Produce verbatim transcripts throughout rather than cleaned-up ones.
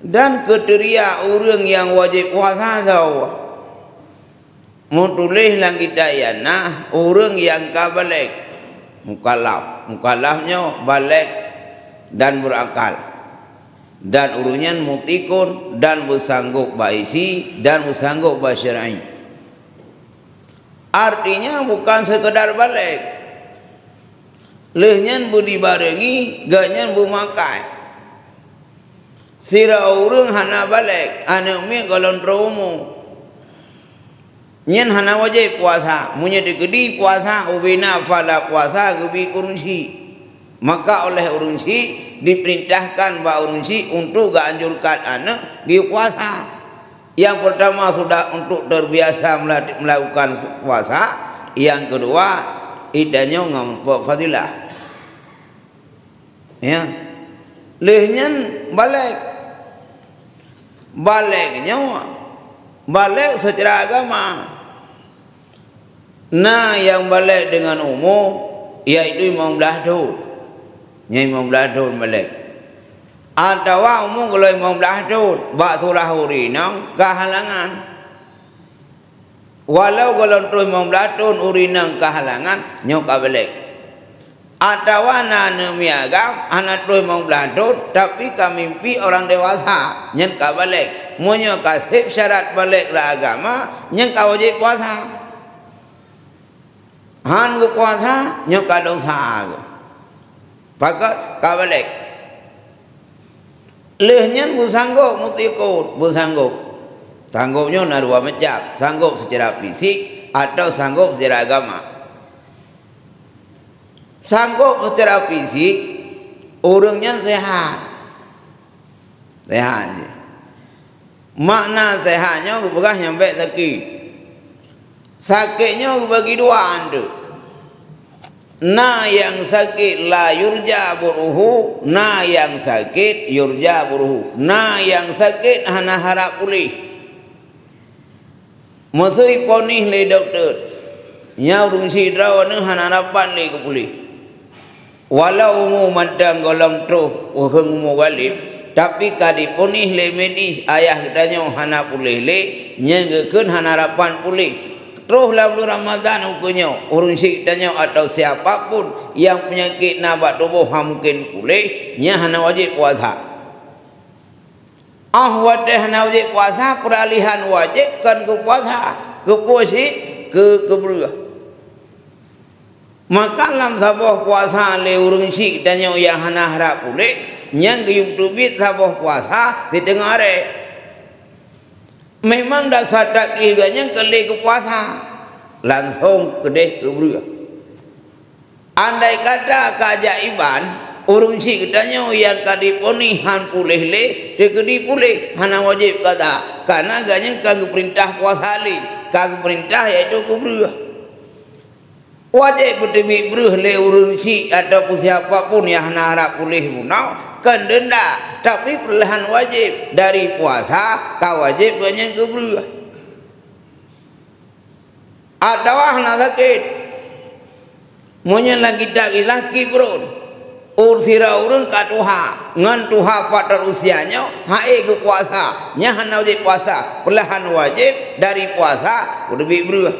Dan kriteria ureuëng nyang wajéb puasa soe? Meutuléh lam kitab Ianah, ureuëng nyang ka balek, mukallaf. Mukallaf nyoe balek dan beurakal. Dan ureuëng nyan mutikun dan beusanggôb bak hissi dan beusanggôb bak syar'i. Artinya bukan sekedar balek. Lheueh nyan beudibarengi, gobnyan beumakai. Sidroe ureuëng hana balek, aneuëk miet gohlom trôh umu. Nyan hana wajéb puasa. Meunyoe teukeudi puasa, ubena pahala puasa geubi keu ureuëng syik. Maka oleh ureuëng syik diperintahkan bak ureuëng syik untuk geuanjurkan aneuëk geupuasa. Yang pertama sudah untuk terbiasa mela-, melakukan puasa, yang kedua, idanyoe ngon fadilah. Ya. Lheueh nyan balek. Balek nyoe, balek secara agama. Na nyang balek deungon umu, yaitu limong blaih thon. Nyan limong blaih thon balek. Atawa umu gohlom limong blaih thon, bak surah ureuëng inong ka halangan. Walau gohlom trôh limong blaih thon ureuëng inong ka halangan, nyoe ka balek. Atawa na aneuëk miet agam hana trôh limong blaih thon, tapi ka mimpi orang dewasa, nyan ka balek. Meunyoe ka sép syarat balek lam agama, nyan ka wajéb puasa. Han geupuasa, nyoe ka desya geuh. Pakon? Ka balek. Lheueh nyan beusanggôb mutikun, beusanggôb. Sanggôb nyoe na dua macam, sanggôb secara fisik atau sanggôb secara agama. Sanggôb secara fisik, ureuëng nyan sehat. Sehat jih. Makna sehat nyoe geupeugah nyang bék sakét. Sakét nyoe geubagi dua anteuk. Na nyang sakét la yurja buruhu, na nyang sakét yurja buruhu. Na nyang sakét hana harap puléh. Meuseu iponih lé dokto, nyan ureuëng sidroe nyoe hana harapan lé geupuléh. Walau umu mantong gohlom trôh ureuëng umu ghalib, tapi ka diponih lé medis ayah geutanyoe hana puléh lé, nyan geukheun hana harapan puléh. Trôh lam buleuen Ramadhan ukeue nyoe, ureuëng syik tanyoe atawa siapa pun nyang peunyakét na bak tuboh hana mungken puléh, nyan hana wajéb puasa. Óh watée hana wajéb puasa, peuralihan wajéb kon keu puasa, keu peue cit, keu keubreueh. Maka lam saboh puasa lé ureuëng syik tanyoe nyang hana harap puléh, nyan geuyue teubiet saboh puasa siteungoh arée. Memang dasar taklif geuh nyan keu lé keu puasa, langsong keudeh keubreueh. Andai kata keajaiban, ureuëng syik geutanyoe nyang ka diponih hán puléh lé, teukeudi puléh, hana wajéb qada, kareuna gobnyan ka geupeurintah puasa lé, ka geupeurintah yaitu keubreueh. Wajéb beuteubiet breueh lé ureuëng syik atawa siapa pun nyang hana harap puléh bunoe, kon deunda, tapi peuralihan wajéb dari puasa ka wajéb gobnyan keubreueh. Atawa hana sakét. Meunyoe lam kitab Ilah kibrun, ureuëng sidroe ureuëng ka tuha, ngon tuha pat rot usia nyoe, han ék geupuasa, nyan hana wajéb puasa, peuralihan wajéb dari puasa, beuteubiet breueh.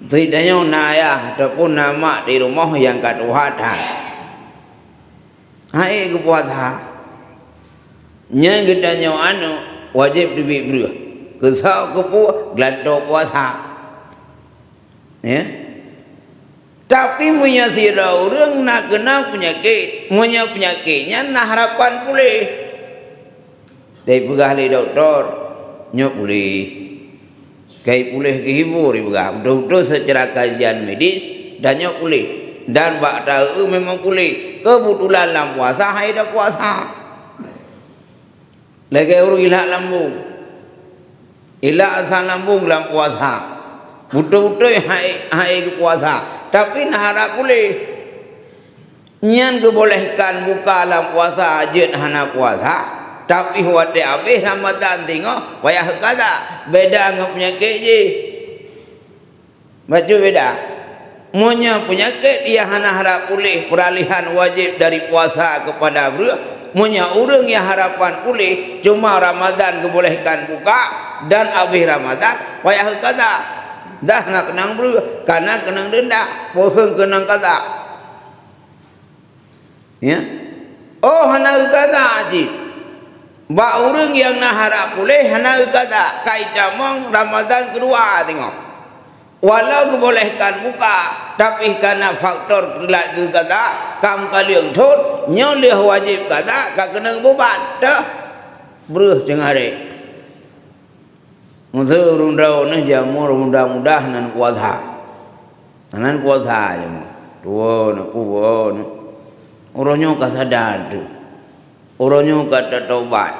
Seutanyoe na ayah ataupun na mak di rumoh nyang ka tuha that. Han ék geupuasa. Nyan geutanyoe aneuëk wajéb teubiet breueh. Keusoe keupeue geulantoe puasa. Ya. Tapi meunyoe sidroe ureuëng na keunong peunyakét, meunyoe peunyakét nyan na harapan puléh. Teupeugah lé dokto, nyoe puléh. Kai puléh geuhibur ipeugah. Beutôi-beutôi seucara kajian medis, dan nyoe puléh. Dan bak taeu memang puléh. Keubeutulan lam puasa, hai dak puasa. Lagée ureuëng ilak lambung. Ilak asam lambung lam puasa. Beutôi-beutôi hai, hai geupuasa. Tapi na harap puléh. Nyan geubolehkan buka lam puasa jeuet hana puasa, tapi watée habéh Ramadhan singoh payah qada, beda ngon peunyakét jih. Bacut beda. Meunyoe peunyakét nyang hana harap puléh, peuralihan wajéb dari puasa keupada breueh, Meunyoe ureuëng nyang harapan puléh, cuma Ramadhan geubolehkan buka dan abéh Ramadhan payah qadha. Dah na keunong breueh, kana keunong deunda, peue kheueh keunong qadha. Ya. Oh, hana qadha cit. Bak ureuëng nyang na harap puléh hana qadha, ka itamong Ramadhan keudua singoh. Walau geubolehkan buka, tapi kana faktor teulat geuqadha, ka meukaleueng thon, nyoe lheueh wajéb qadha, ka keunong beuban. Teuh, breueh teungoh hari. Meuseu ureuëng droeneuh jamur mudah-mudah nan puasa. Nan puasa jamur. Tuwo na, puwo na. Uroe nyoe ka sadar teuh. Uroe nyoe ka tatobat.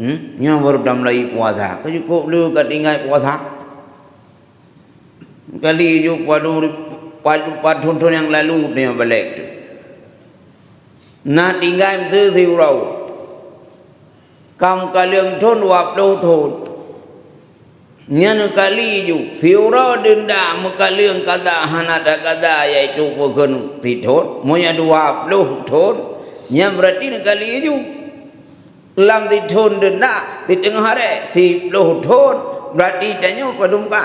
Hmm? Nyoe baru tamulai puasa. Ka jukuk lé ka tinggai puasa. Kali ju padum ri-, padum, padum thon nyang lalu nyoe balek teuh. Na tinggai meuseu siuroe. Ka meukaleueng thon dua ploh thon. Nyan kali ju, siuroe deunda meukaleueng qadha hana taqadha, yaitu peue kheueh sithon, meunyoe dua ploh thon, nyan beurati neukali ju. Lam sithon deunda, siteungoh haré, siploh thon, beurati tanyoe padum ka.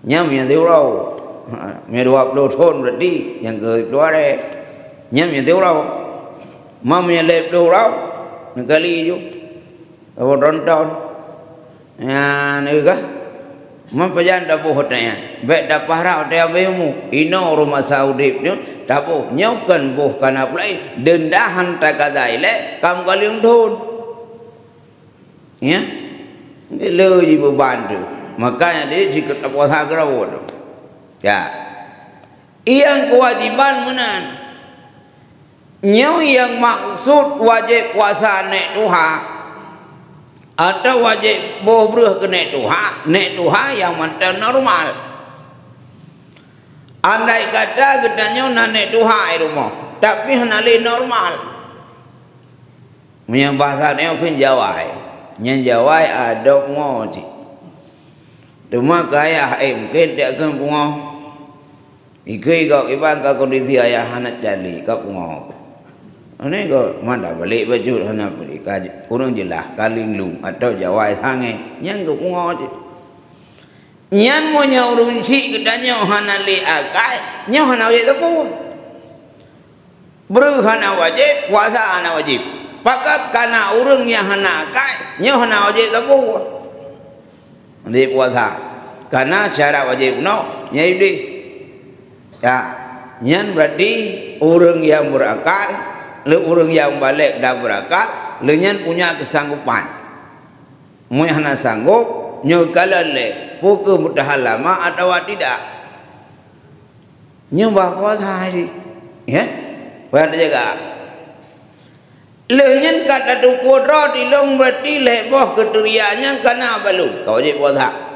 Nyan meunyoe siuroe. Ha, meunyoe dua ploh thon beurati nyang keu dua ré. Nyan meunyoe siuroe. Ma meunyoe lhèe ploh uroe, neukali ju. Saboh tonton. Nyan keuh. Man pajan taboh watèe nyan. Bèk tapahrap watèe habéh umu. Inoe rumoh masa udép nyoe taboh. Nyoe kon boh kana pulai. Deunda han taqadha ilèe, ka meukaleueng thon. Ya? Le jibeuban teuh. Makanya dia jikeu puasa keudroe teuh. Ya. Nyang keuwajiban meunan. Nyoe nyang maksud wajéb puasa nèk tuha, atawa wajéb boh breueh keu nèk tuha, nèk tuha nyang mantong normal. Andai kata geutanyoe na nèk tuha i rumoh, tapi hana lé normal. Meunyoe basa nyoe kheun jawai. Nyan jawai adoe pungo cit. Teuma keu ayah, eh, mungken tiak kheun pungo. Ikeu-ikeu kiban ka kondisi ayah hana cali, ka pungo. Ini kok mada balik bacut hana beli, ka kurang jeulaih, ka linglung atau jawai sangé. Nyan keu pungo cit. Nyan meunyoe ureuëng chik geutanyoe hana lé akai, nyoe hana wajéb sapeue. Breueh hana wajéb, puasa hana wajéb. Pakat kana ureuëng nyang hana akai, nyoe hana wajéb sapeue. Wajéb puasa. Kana syarat wajéb bunoe, nyan ideh. Ya, nyan beurati ureuëng nyang beurakal, lé ureuëng nyang balek dan beurakal, lé nyan punya keusanggopan. Meunyoe hana sanggob, nyoe kalon lé, peu kheueh meutahan lama atawa tidak. Nyoe bah puasa jih. Ya? Bah teujaga. Lheueh nyan ka tateupeue droe tilong, beurati lhèe boh keuteuriak nyan kana balum. Ka wajéb puasa.